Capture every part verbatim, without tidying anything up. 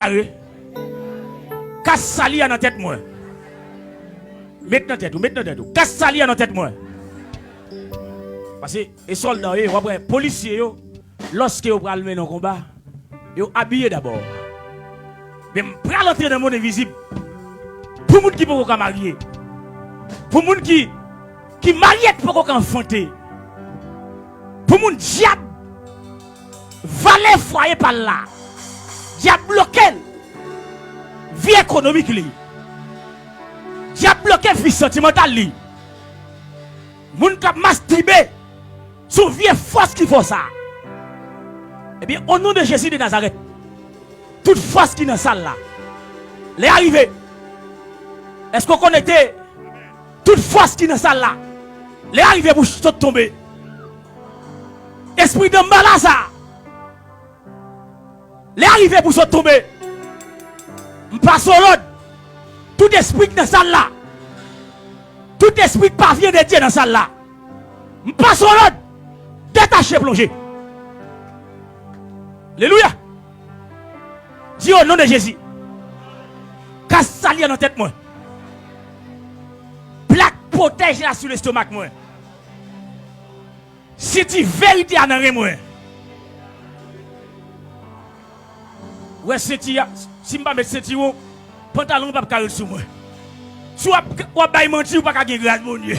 Kare. Kas sali a nan tèt mwen. Met nan tèt ou, met nan tèt ou. Kas sali a nan tèt mwen. Paske e sòlda yo ye, w ap wè polisye yo, lòske yo pral mennen yon konba, yo abiye dabò. Men m pral antre nan mond envizib. Pou moun ki poko ka marye. Pou moun ki, ki marye k poko ka anfante. Pou moun dyab vale fwaye pa l la. Dyab bloke l. Vi ekonomik li. Dyab bloke vi santimantal li. Moun k ap mastibe sou vye fòs ki fò sa. Ebyen, o non de Jezi de Nazarèt, tout fòs ki nan sal la, lè a rive. Èske w konekte? Tout fòs ki nan sal la, lè a rive pou sot tonbe. Espri danmbala sa, lè a rive pou sot tonbe. M pase w lòd. Tout espri k nan sal la, tout espri k pa vyen de Dye nan sal la, m pase w lòd. Detache, plonje. Alelouya. Di, o non de Jezi. Kas sali a nan tèt mwen. Plak pwotèj la sou lestomak mwen. Senti verite a nan ren mwen. Wè senti a, si m pa met senti w, pantalon w p ap ka ret sou mwen. Si w ap, w ap bay manti, ou pa ka gen gras Bondye.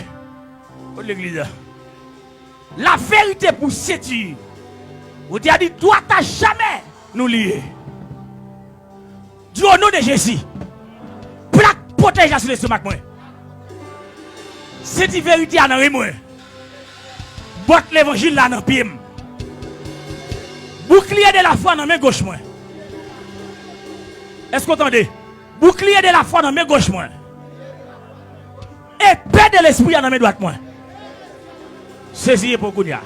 Kot legliz la? La vérité pour senti. Ou te a di, droit à jamais nous lié. Di, o non de Jezi, plak pwotèj la sou lestomak mwen. Senti verite a nan ren mwen. Bòt levanjil la nan pye m. Boukliye de lafwa nan men goch mwen. Èske w tande? Boukliye de lafwa nan men goch mwen. Epe de lespri a nan men dwat mwen. Sezi epe w kounye a.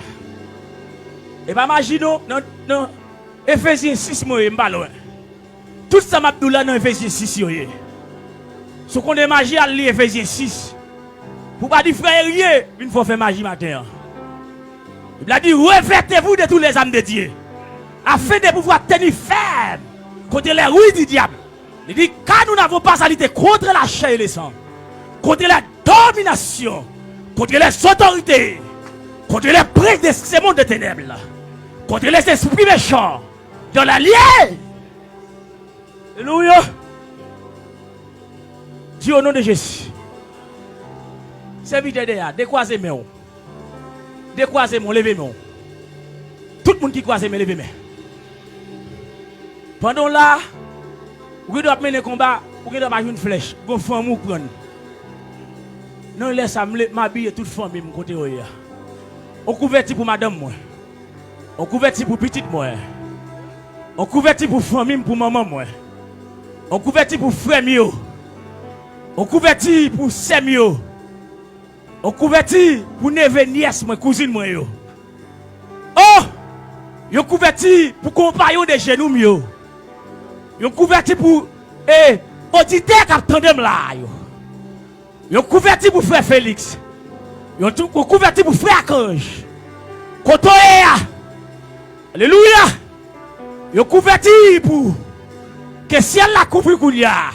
E pa maji non, nan, nan Efezyen sis mwen ye, m pa lwen. Tout sa m ap di w la nan Efezyen sis yo ye. Si w konnen maji, al li Efezyen sis. Pou w pa di frè Erie vin fè w fè maji maten an. Bib la di, revêtez-vous de toutes les armes de Dieu, afin de pouvoir tenir ferme contre les ruses du diable. Li di, car nous n'avons pas à lutter contre la chair et le sang, contre les dominations, contre les autorités, contre les princes de ce monde de ténèbres, contre les esprits méchants dans les lieux. Alelouya. Di, o non de Jezi. Sèvitè de a, dekwaze men w. Dekwaze men w, leve men w. Tout moun ki kwaze men, leve men. Pandan w la, ou gen dwa ap mennen konba, ou gen dwa pa jwenn flèch, gon fanmi ou pran. Nan lè sa, m le, m abiye tout fanmi m kote yo ye a. On kouvèti pou madanm mwen. On kouvèti pou pitit mwen. On kouvèti pou fanmi m, pou manman mwen. On kouvèti pou frè m yo. On kouvèti pou sè m yo. On kouvèti pou neve, nyès mwen, kouzin mwen yo. Oh! Yon kouvèti pou konpayon de jenou m yo. Yon kouvèti pou, e, oditè k ap tande m la a yo. Yon kouvèti pou frè Felix. Yon tou, yon kouvèti pou frè Akanj. Kote w ye a? Alelouya! Yon kouvèti pou ke syèl la kouvri kounye a.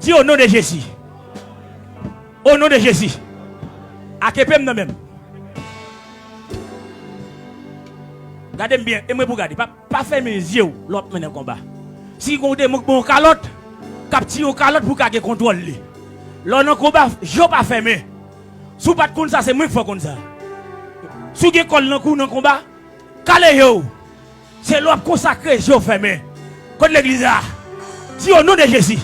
Di, o non de Jezi. O non de Jezi. Ak epe m nan men m. Gade m byen, e mwen pou gade. Pa, pa fèmen zye w lè w ap mennen konba. Si gon demon k ba w yon kalòt, k ap tiye yon kalòt pou w ka gen kontwòl li. Lè w nan konba, je w pa fèmen. Si w pa t konn sa, se mwen k fè w konn sa. Si w gen kòl nan kou w nan konba, kale je w. Se lè w ap konsakre je w fèmen. Kot legliz la? Di, o non de Jezi.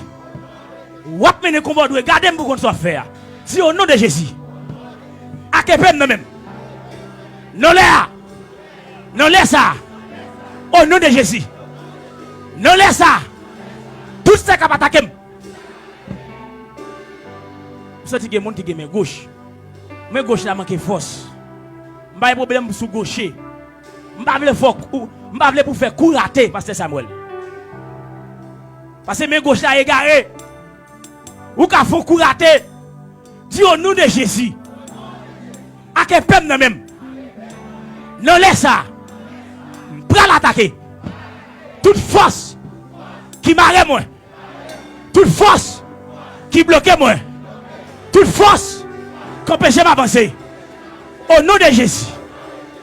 W ap mennen konba w dwe. Gade m pou konn sa w ap fè a. Di, o non de Jezi. Ak epe m nan men m. Nan lè a. Nan lè sa a. O non de Jezi. Nan lè sa a. Tout sa k ap atake m. M santi gen moun ki gen men goch. Men goch la manke fòs. M pa gen pwoblèm sou goche. M pa vle fè w kou, m pa vle pou fè kou rate, pastè Samuel. Paske men goch la egare. Ou ka fè yon kou rate. Di, o non de Jezi. Ak epe m nan men m. Nan lè sa a, m pral atake tout fòs ki mare mwen, tout fòs ki bloke mwen, tout fòs k anpeche m avanse. O non de Jezi.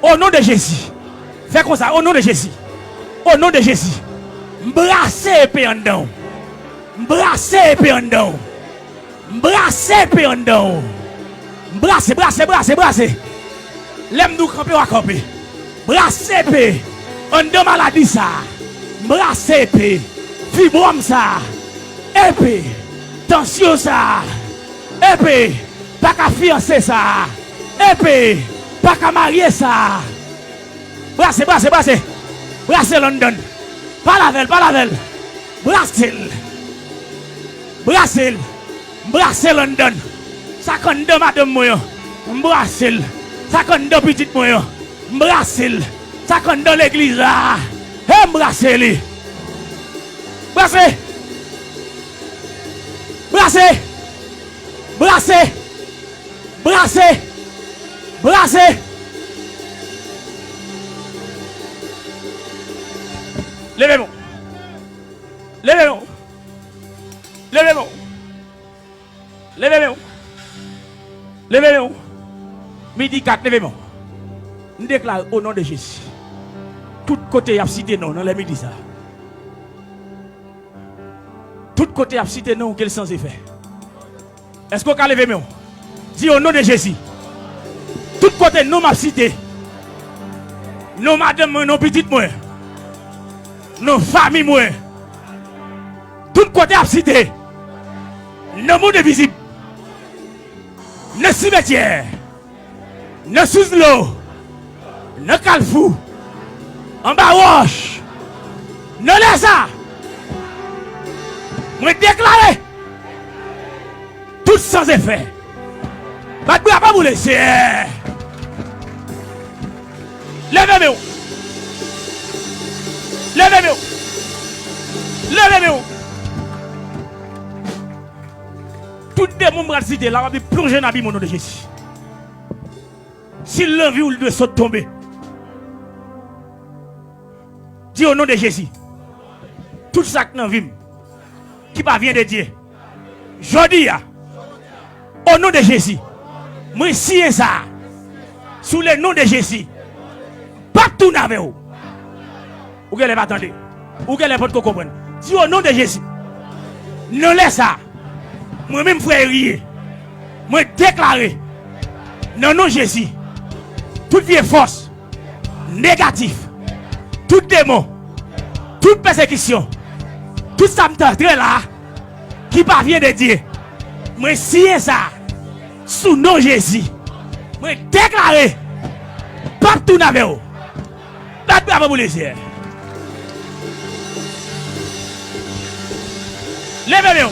O non de Jezi. Fè konsa, o non de Jezi. O non de Jezi. M brase epe anndan w. M brase epe anndan w. M brase epe anndan w. M brase, brase, brase, brase. Lè m di w kanpe, w a kanpe. Brase epe anndan maladi sa a. M brase epe fibwòm sa a. Epe tansyon sa a. Epe pa ka fiyanse sa a. Epe pa ka marye sa a. Brase, brase, brase. Brase London. Pale avè l, pale avè l. Brase l. Brase l. M brase London. Sa k anndan madanm mwen an. M brase l. Sa k anndan pitit mwen an. M brase l. Sa k anndan legliz la. E m brase li. Brase. Brase. Brase. Brase. Brase. Leve men w. Leve men w. Leve men w. Leve men w. Leve men w. Midi kat, leve men w. M deklare o non de Jezi. Tout kote y ap site non w nan lè midi sa a. Tout kote y ap site non w, ke l san efè. Èske w ka leve men w? Di o non de Jezi. Tout kote non m ap site. Non madanm mwen, non pitit mwen. Non fanmi mwen. Tout kote y ap site. Nan mond envizib. Nan simetyè. Nan sous dlo, nan kalfou, anba wòch, nan lè sa, mwen deklare tout san efè. Bat bravo pou Lesenyè. Leve men w. Leve men w. Leve men w. Tout demon m pral site la, w ap vin plonje nan abim o non de Jezi. Si l nan vi w, li dwe sot tonbe. Di o non de Jezi. Tout sa k nan vi m ki pa vyen de Dye, jodi a, o non de Jezi, mwen siyen sa a sou le non de Jezi. P ap tounen avè w. Ou genlè pa tande. Ou genlè potko konprann. Di o non de Jezi. Nan lè sa a, mwen menm frè Erie, mwen deklare nan non Jezi, tout vye fòs negatif, tout demon, tout pèsekisyon, tout sa m t antre la a, ki pa vyen de Dye, mwen siyen sa a sou non Jezi. Mwen deklare, p ap tounen avè w. Bat bravo pou Lesenyè. Leve men w.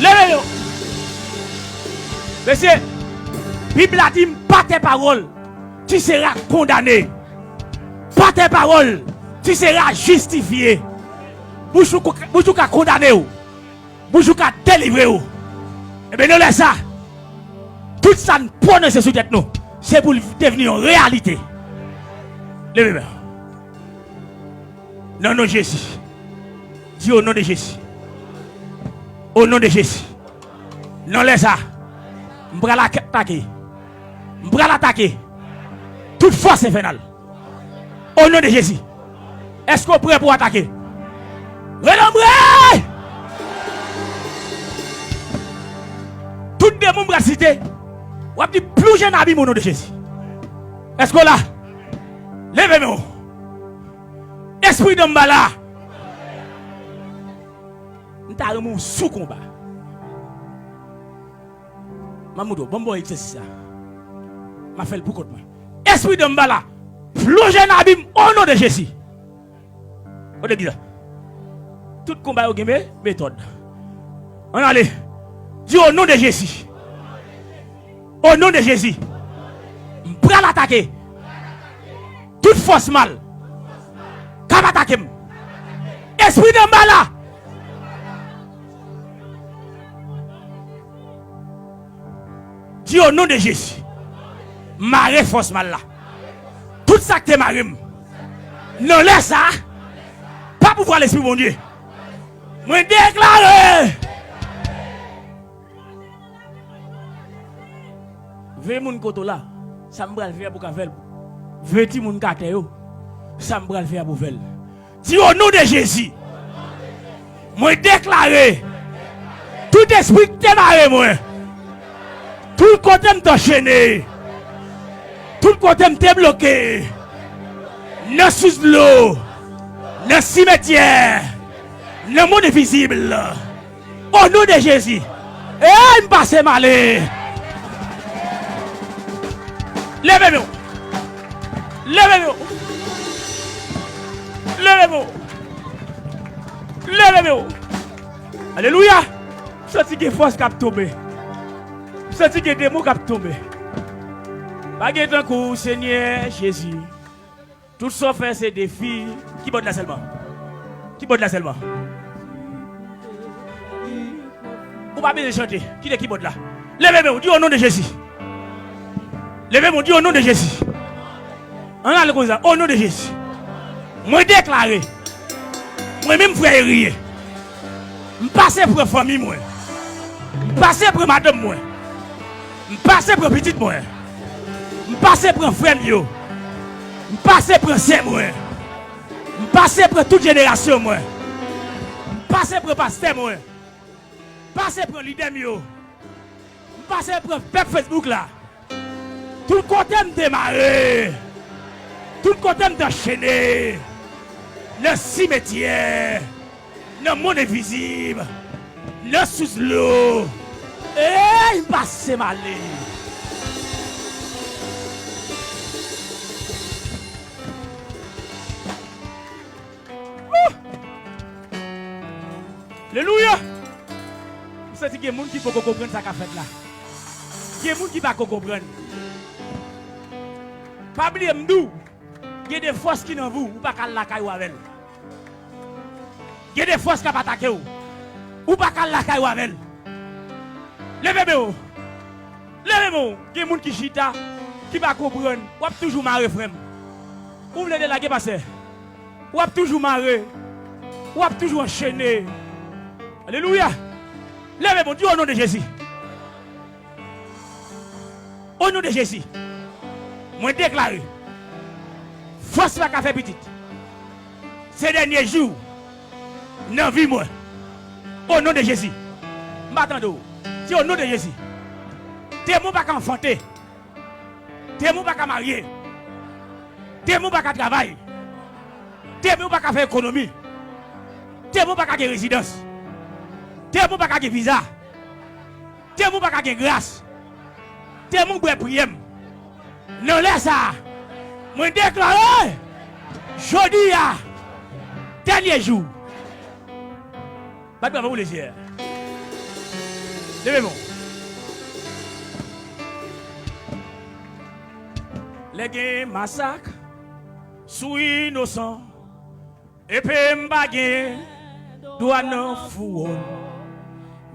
Leve men w. Mesye, Bib la di m, par tes paroles, tu seras condamné. Par tes paroles, tu seras justifié. Bouch ou, bouch ou ka kondane w. Bouch ou ka delivre w. Ebyen, nan lè sa, tout sa n pwononse sou tèt nou, se pou l devni yon reyalite. Leve men w. Nan non Jezi. Di o non de Jezi. O non de Jezi. Nan lè sa, m pral atake. M pral atake tout fòs enfènal. O non de Jezi. Èske w prè pou atake? Relanbre! Tout demon m pral site, w ap di plonje nan abim o non de Jezi. Èske w la? Leve men w. Espri Danmbala. M ta renmen w sou konba. M ap montre w. Ban m ba w egzèsis la. M ap fè l pou kont mwen. Espri Danmbala, plonje nan abim o non de Jezi. Kote legliz la? Tout konba yo gen me-, metòd. Ann ale. Di o non de Jezi. O non de Jezi. M pral atake tout fòs mal k ap atake m. Espri Danmbala. Di o non de Jezi. Mare fòs mal la. Tout sa k te mare m. Nan lè sa a, p Pouvwa Lespri Bondye. Mwen deklare. Veye moun kote w la. Sa m pral fè a pou ka fè l. Veye timoun k atè yo. Sa m pral fè a pou fè l. Di, o non de Jezi, mwen deklare tout espri ki te mare mwen, tout kote m te anchene, tout kote m te bloke, nan sous dlo, nan simetyè, nan mond envizib. O non de Jezi. Ey, m pase m ale. Leve men w. Leve men w. Leve men w. Leve men w. Alelouya. M santi gen fòs k ap tonbe. M santi gen demon k ap tonbe. Pa gen tankou w, Senyè Jezi. Tout sa w fè se defi. Kibòd la sèlman. Kibòd la sèlman. Ou pa bezwen chante. Kite kibòd la. Leve men w, di, o non de Jezi. Leve men w, di, o non de Jezi. Ann ale konsa, o non de Jezi. Mwen deklare. Mwen menm frè Eri ye. M pase pran fanmi mwen. M pase pran madanm mwen. M pase pran pitit mwen. M pase pran frè m yo. M pase pran sè mwen. M pase pran tout jenerasyon mwen. M pase pran pastè mwen. M pase pran lidè m yo. M pase pran pèp Facebook la. Tout kote m te mare. Tout kote m te anchene. Nan simetyè. Nan mond envizib. Nan sous dlo. Ey, m pase m ale. Woo! Alelouya! M santi gen moun ki poko konprann sa k ap fèt la. Gen moun ki pa ko konprann. Pa bliye m di w, gen de fòs ki nan vi w, ou pa ka al lakay ou avè l. Gen de fòs k ap atake w, ou pa ka al lakay ou avè l. Leve men w. Leve men w. Gen moun ki chita, ki pa konprann. W ap toujou mare, frè m. Ou vle delage, pastè? W ap toujou mare. W ap toujou anchene. Alelouya. Leve men w, di, o non de Jezi. O non de Jezi. Mwen deklare. Fòs pa ka fè pitit. Se dènye jou nan vi mwen. O non de Jezi. M pa tande w. Di, o non de Jezi. Demon pa ka anfante. Demon pa ka marye. Demon pa ka travay. Demon pa ka fè ekonomi. Demon pa ka gen rezidans. Demon pa ka gen viza. Demon pa ka gen gras. Demon bwè priyè m. Nan lè sa a, mwen deklare, jodi a, dènye jou. Bat bravo pou Lezyè. Leve men w. Lè gen masak sou inosan, epe m pa gen dwa nan fouwo.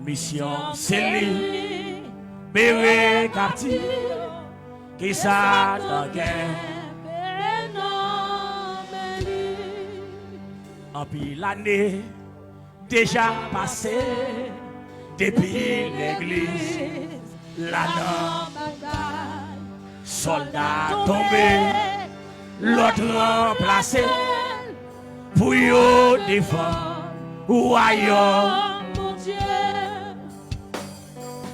Misyon m se libere kaptif ke Satan kenbe nan men li. Anpil ane deja pase depi legliz la nan batay. Sòlda tonbe, lòt ranplase l pou yo defann wayòm Bondye.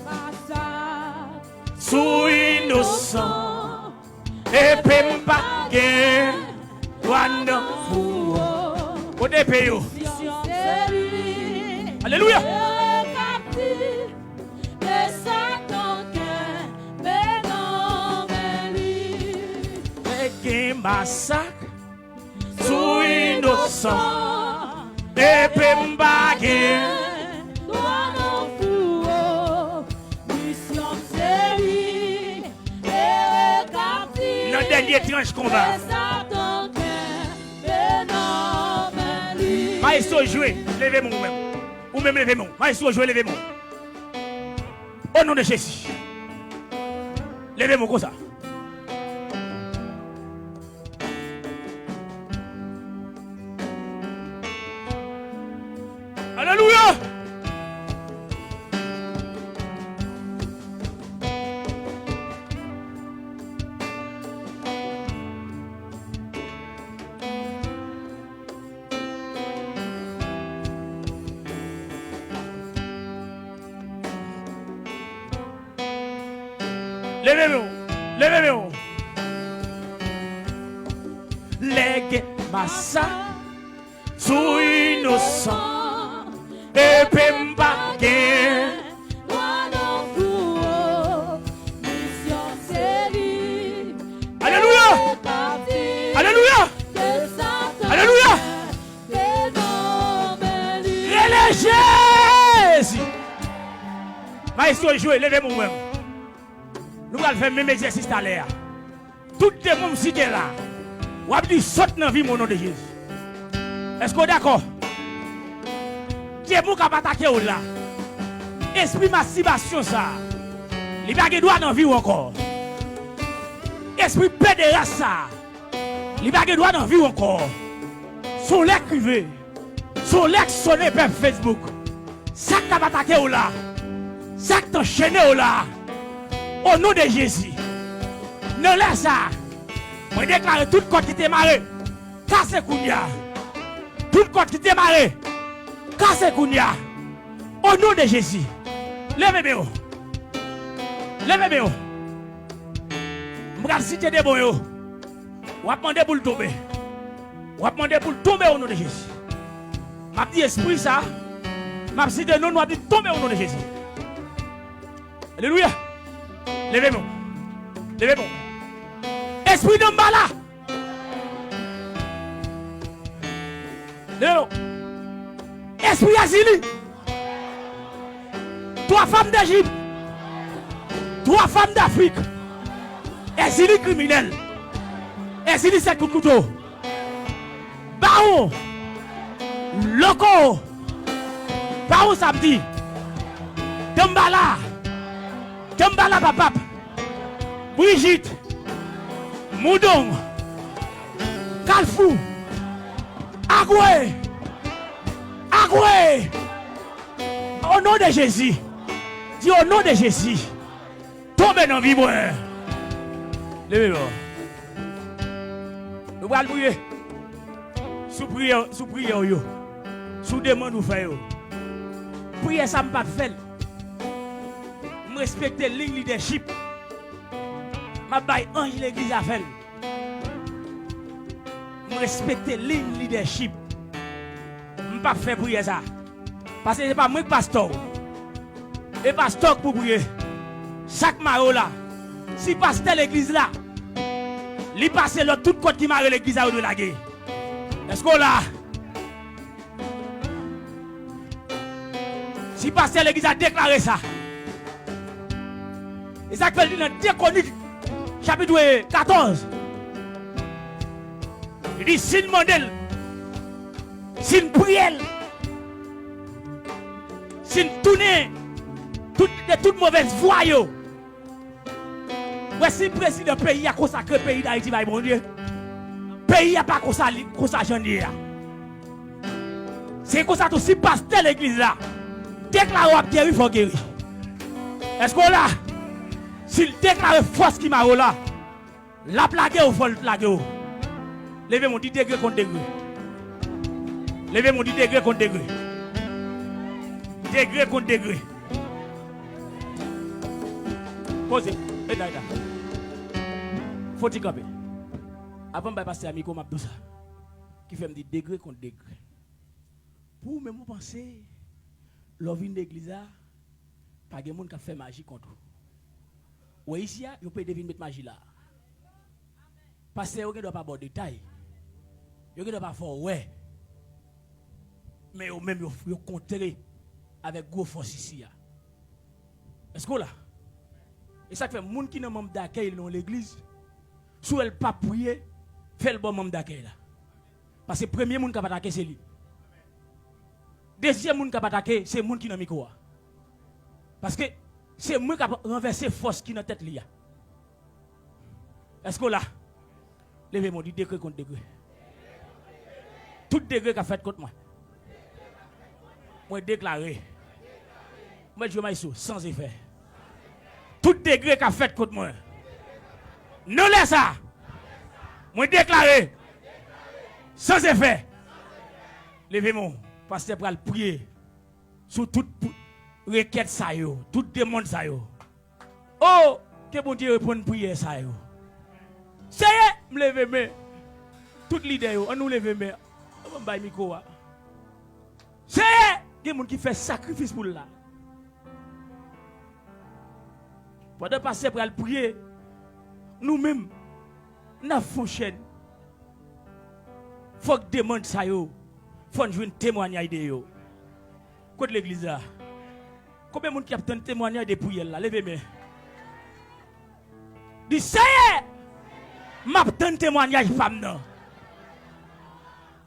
Masak sou inosan, epe m pa gen dwa nan fouwo. Kote epe yo? Alelouya! Lè gen masak sou inosan, epe m pa gen dwa nan fouwo. Misyon m se libere kaptif. Nan dènye tranch konba. Ke Satan kenbe nan men li. Maestro jwe, leve men w ou menm. Ou menm leve men w. Maestro jwe, leve men w. O non de Jezi. Leve men w konsa. Alelouya! Leve men w. Leve men w. Lè gen masak sou inosan, epi m pa gen dwa nan fouwo, misyon se li. Alelouya! Alelouya! Alelouya! Rele Jezi! Maestro jwe, leve men w. Nou pral fè menm egzèsis talè a. Tout demon m site la, w ap di sot nan vi m o non de Jezi. Èske w dakò? Demon k ap atake w la, espri mastibasyon sa, li pa gen dwa nan vi w ankò. Espri pederas sa, li pa gen dwa nan vi w ankò. Se yon lè k rive. Se yon lè k sonnen pèp Facebook. Sa k t ap atake w la, sa k t anchene w la, o non de Jezi, nan lè sa a, mwen deklare tout kòd ki te mare, kase kounye a. Tout kòd ki te mare, kase kounye a. O non de Jezi. Leve men w. Leve men w. M pral site demon yo. W ap mande pou l tonbe. W ap mande pou l tonbe o non de Jezi. M ap di espri sa, m ap site non, w ap di tonbe o non de Jezi. Alelouya. Leve men w. Leve men w. Espri Danmbala. Leve men w. Espri Èzili. Twa fanm Dejip. Twa fanm Dafrik. Èzili kriminèl. Èzili sèt kout kouto. Bawon. Loko. Bawon Samdi. Danmbala. Danmbala Papap. Brijit. Moudon. Kalfou. Agwe. Agwe. O non de Jezi. Di o non de Jezi. Tonbe nan vi mwen. Leve men w. Nou pral priye. Sou priyè, sou priyè w yo. Sou demann ou fè yo. Priyè sa m p ap fè l. M respekte liy lidèchip. M ap bay anj legliz la fè l. M respekte liy lidèchip. M p ap fè priyè sa. Paske se pa mwen k pastè w. E pastè w k pou priye. Sa k mare w la. Si pastè legliz la, li pase lòd tout kòd ki mare legliz la, yo dwe lage. Èske w la? Si pastè legliz la deklare sa, e sa k fè l di nan de Kwonik, chapit katòz, li di, si n mande l, si n priye l, si n tounen tout, de tout movèz vwa yo, wè si prezidan peyi a konsakre peyi Dayiti bay Bondye, peyi a pa konsa li, konsa jan l ye a. Se konsa tou, si pastè legliz la deklare w ap geri, fò w geri. Èske w la? Si l deklare fòs ki mare w la, l ap lage w, fò l lage w. Leve men w, di degre kont degre. Leve men w, di degre kont degre. Degre kont degre. Poze. Eta, eta. Fò ti kanpe. Avan m bay pastè a mikwo, m ap di w sa. Ki fè m di degre kont degre. Pou ou menm ou panse, lè w vin legliz la, pa gen moun k ap fè maji kont ou. Ou wè isi a, yo pede vin met maji la. Pastè yo gen dwa pa ba w detay. Yo gen dwa pa fè w wè. Men yo menm yo, yo kontre avèk gwo fòs isi a. Èske w la? E sa k fè moun ki nan manm dakèy nan yon legliz, si w wè l p ap priye, fè l ba w manm dakèy la. Paske premye moun k ap atake se li. Dezyèm moun k ap atake se moun ki nan mikwo a. Paske se mwen k ap ranvèse fòs ki nan tèt li a. Èske w la? Leve men w, di degre kont degre. Tout degre k ap fèt kont mwen. Mwen deklare. Mwen jwe maestro, sans effet. Tout degre k ap fèt kont mwen. Nan lè sa, mwen deklare, sans effet. Leve men w, pastè pral priye sou tout pou- rekèt sa yo, tout demon sa yo. O, ke Bondye reponn priyè sa yo. Seyè, m leve men. Tout lidè yo, ann nou leve men. Ann bay mikwo a. Seyè, gen moun ki fè sakrifis pou l la. Pandan pastè pral priye, nou menm, n ap fon chèn. Fòk demon sa yo, fò n jwenn temwanyaj de yo. Kot legliz la? Konbyen moun ki ap tann temwanyaj de priyè l la? Leve men. Di, Seyè, m ap tann temwanyaj pa m nan.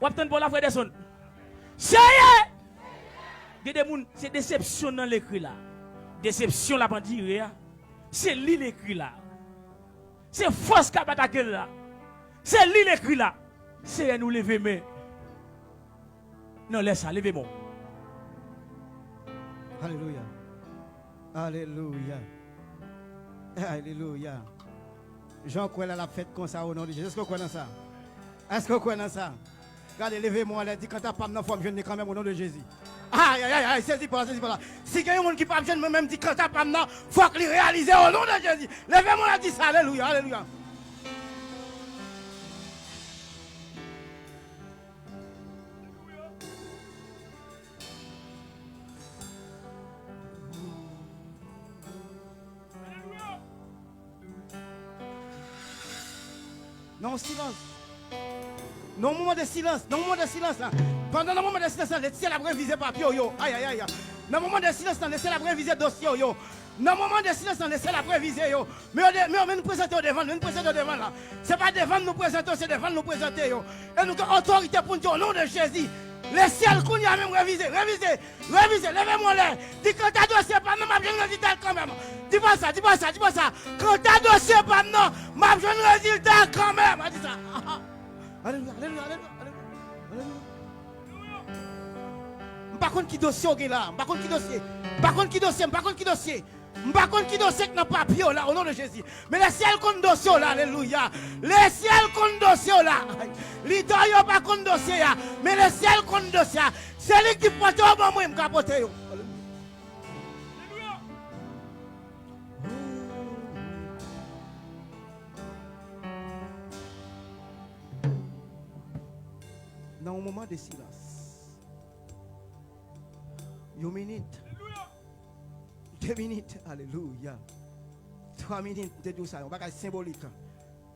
W ap tann pa w la, frè Dèson? Seyè! Gen de moun, se desepsyon nan l ekri la. Desepsyon l ap andire a, se li l ekri la. Se fòs k ap atake l la, se li l ekri la. Seyè, nou leve men. Nan lè sa, leve men w. Alelouya. Alelouya. Alelouya. Jan w kwè la, l ap fèt konsa o non de Jezi. Èske w kwè nan sa? Èske w kwè nan sa? Gade, leve men w anlè, di, kanta pa m nan, fò m jwenn li kanmenm o non de Jezi. Ay, ay, ay, ay, sezi pa la, sezi pa la. Si gen yon moun ki p ap jwenn mwen menm, di, kanta pa m nan, fòk li reyalize o non de Jezi. Leve men w anlè, di sa, alelouya, alelouya. Nan yon silans. Nan yon moman de silans. Nan yon moman de silans la. Pandan nan moman de silans la, lesyèl ap revize papye w yo. Ay, ay, ay, ay. Nan moman de silans la, lesyèl ap revize dosye w yo. Nan moman de silans la, lesyèl ap revize yo. Men yo de, men yo, men nou prezante yo devan l, men nou prezante yo devan l la. Se pa devan l nou prezante yo, se devan l nou prezante yo. E nou gen otorite pou n di, o non de Jezi, lesyèl kounye a menm revize, revize, revize, leve men w anlè. Di, kanta dosye pa m nan, m ap jwenn rezilta l kanmenm. Di pa sa, di pa sa, di pa sa. Kanta dosye pa m nan, m ap jwenn rezilta l kanmenm. A, di sa. Alelouya, alelouya, alelouya, alelouya, alelouya. M pa konn ki dosye w gen la. M pa konn ki dosye. M pa konn ki dosye, m pa konn ki dosye. M pa konn ki dosye k nan papye w la, o non de Jezi. Men lesyèl konn dosye w la, alelouya. Lesyèl konn dosye w la. Lidè yo pa konn dosye a, men lesyèl konn dosye a. Se li ki pote yo ban mwen, m ka pote yo. Alelouya. Nan yon moman de silans. Yon minit. De minit. Alelouya. Twa minit, m te di w sa, yon bagay senbolik.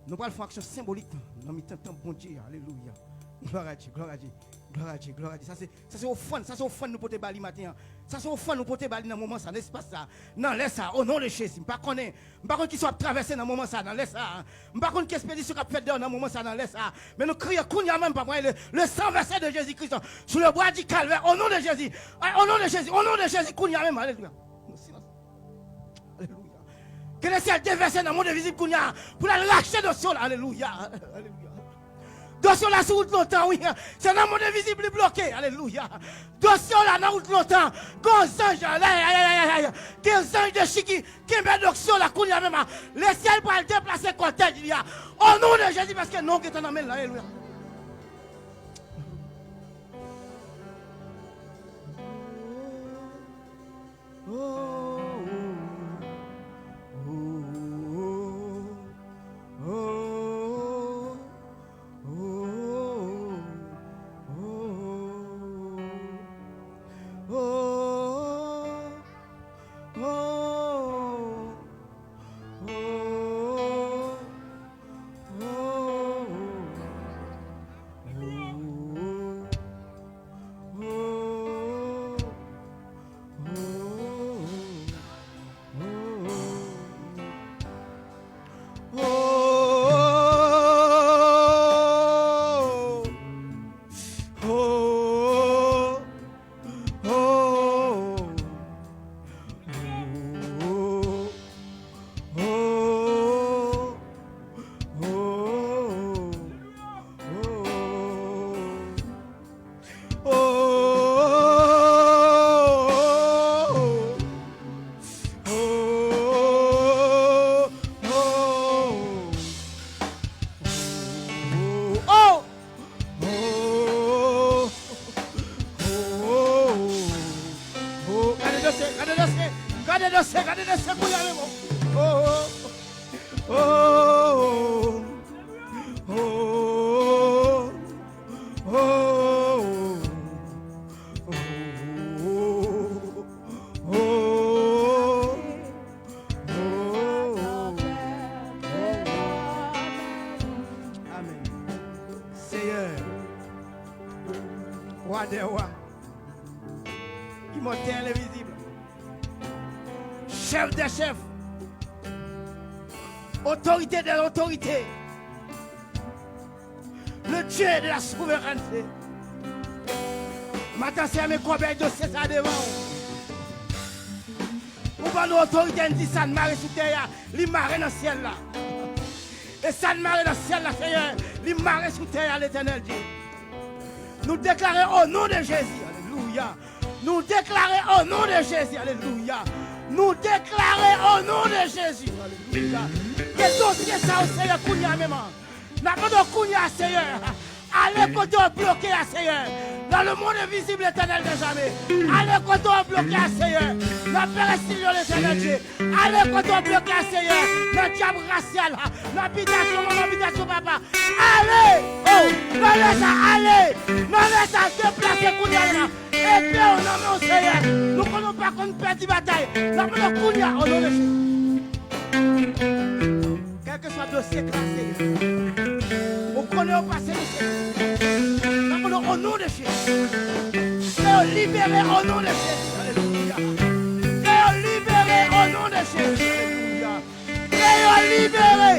Nou pral fè yon aksyon senbolik nan mitan tanp Bondye a. Alelouya. Glwa a Dye, glwa a Dye, glwa a Dye, glwa a Dye. Sa se, sa se ofrann, sa se ofrann nou pote ba li maten an. Sa se ofrann nou pote ba li nan moman sa, nan espas sa, nan lè sa, o non de Jezi. M pa konnen, m pa konn kisa w ap travèse nan moman sa, nan lè sa. M pa konn ki ekspedisyon k ap fèt de w nan moman sa, nan lè sa. Men nou kriye kounye a menm, papa, le, le sang versé de Jésus-Christ sur le bois du calvaire, au nom de Jésus. Ay, o non de Jezi, o non de Jezi, kounye a menm, alelouya. Silans. Alelouya. Ke lesyèl devèse nan mond envizib kounye a pou l al rache dosye w la. Alelouya. Alelouya. Dosye w la sou wout lontan, wi. Se nan mond envizib li bloke. Alelouya. Dosye w la nan wout lontan. Gen zanj, ay, ay, ay, ay, ay. Gen zanj de chiki. Kenbe dosye w la kounye a menm a. Lesyèl pral deplase kòtèj li a. O non de Jezi, paske non w gentan nan men l. Alelouya. danse, gade danse, gade danse, gade danse kounye a menm. Oh, oh, oh, oh, oh, oh, oh, oh. Oh, oh, oh, oh. Amèn. Senyè, Wa dè wa, imòtèl, envizib, Chèf dè chèf, Otorite dè lotorite, le Dieu de la souveraineté. Maten, Senyè, men kòbèy dosye sa devan w. Ou ban nou otorite, n di sa n mare sou tè a, li mare nan syèl la. E sa n mare nan syèl la, Senyè, li mare sou tè a, Letènèl Dye. Nou deklare o non de Jezi, alelouya. Nou deklare o non de Jezi, alelouya. Nou deklare o non de Jezi, alelouya. Ke dosye sa yo, Senyè, kounye a menm an. N ap mande w kounye a, Senyè, ale kote yo bloke a, Senyè. Dans le monde invisible, Letènèl dèzame. Ale kote yo bloke a, Senyè. Nan pèrèstil yo, Letènèl Dye. Ale kote yo bloke a, Senyè. Nan djab rasyal, nan bitasyon manman, bitasyon papa. Ale! Oh! Nan lè sa, ale! Nan lè sa, deplase kounye a la. Epe w nan men w, Senyè. Nou konnen w pa konn pèdi batay. N ap mande w kounye a, o non de Jezi. Kèlkeswa dosye k la, Senyè. Ou konnen yo pase nou, Senyè. N ap mande w o non de Jezi. Ke yo libere o non de Jezi. Alelouya. Ke yo libere o non de Jezi. Alelouya. Ke yo libere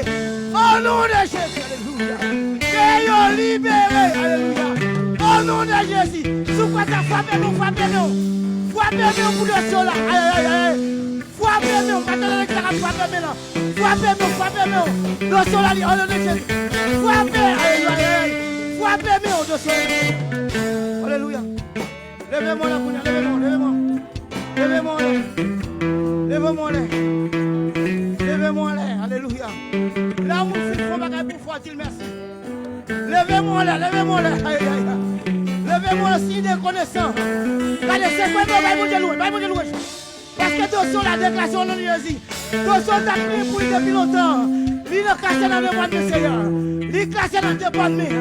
o non de Jezi. Alelouya. Ke yo libere. Alelouya. O non de Jezi. Si w kwè sa, frape men w, frape men w. Frape men w pou dosye w la. Ay, ay, ay, ay. Frape men w, m pa tande nèg sa k ap frape men lan. Frape men w, frape men w. Dosye w la li, o non de Jezi. Frape, ay, ay, ay, ay. Frape men w, dosye w la. Alelouya. Leve men w la kounye a, leve men w, leve men w. Leve men w anlè. Leve men w anlè. Leve men w anlè, alelouya. Lè yon moun fin fè yon bagay pou fò, di l mèsi. Leve men w anlè, leve men w anlè. Ay, ay, ay. Leve men w anlè, siy de rekonesans. Gade, se fè men w, bay Bondye lwanj, bay Bondye lwanj. Paske dosye w la deklase o non de Jezi. Dosye w t ap plenyen pou li depi lontan. Li nan klase nan de bòn men, Senyè. Li klase nan de bòn men.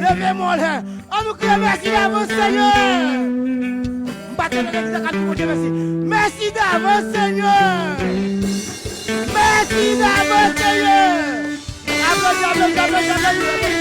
Leve men w anlè. Ann nou kriye mèsi davans, Senyè. M pa tande legliz la k ap di Bondye mèsi. Mèsi davans, Senyè. Mèsi davans, Senyè. Aplodi, aplodi, aplodi, aplodi.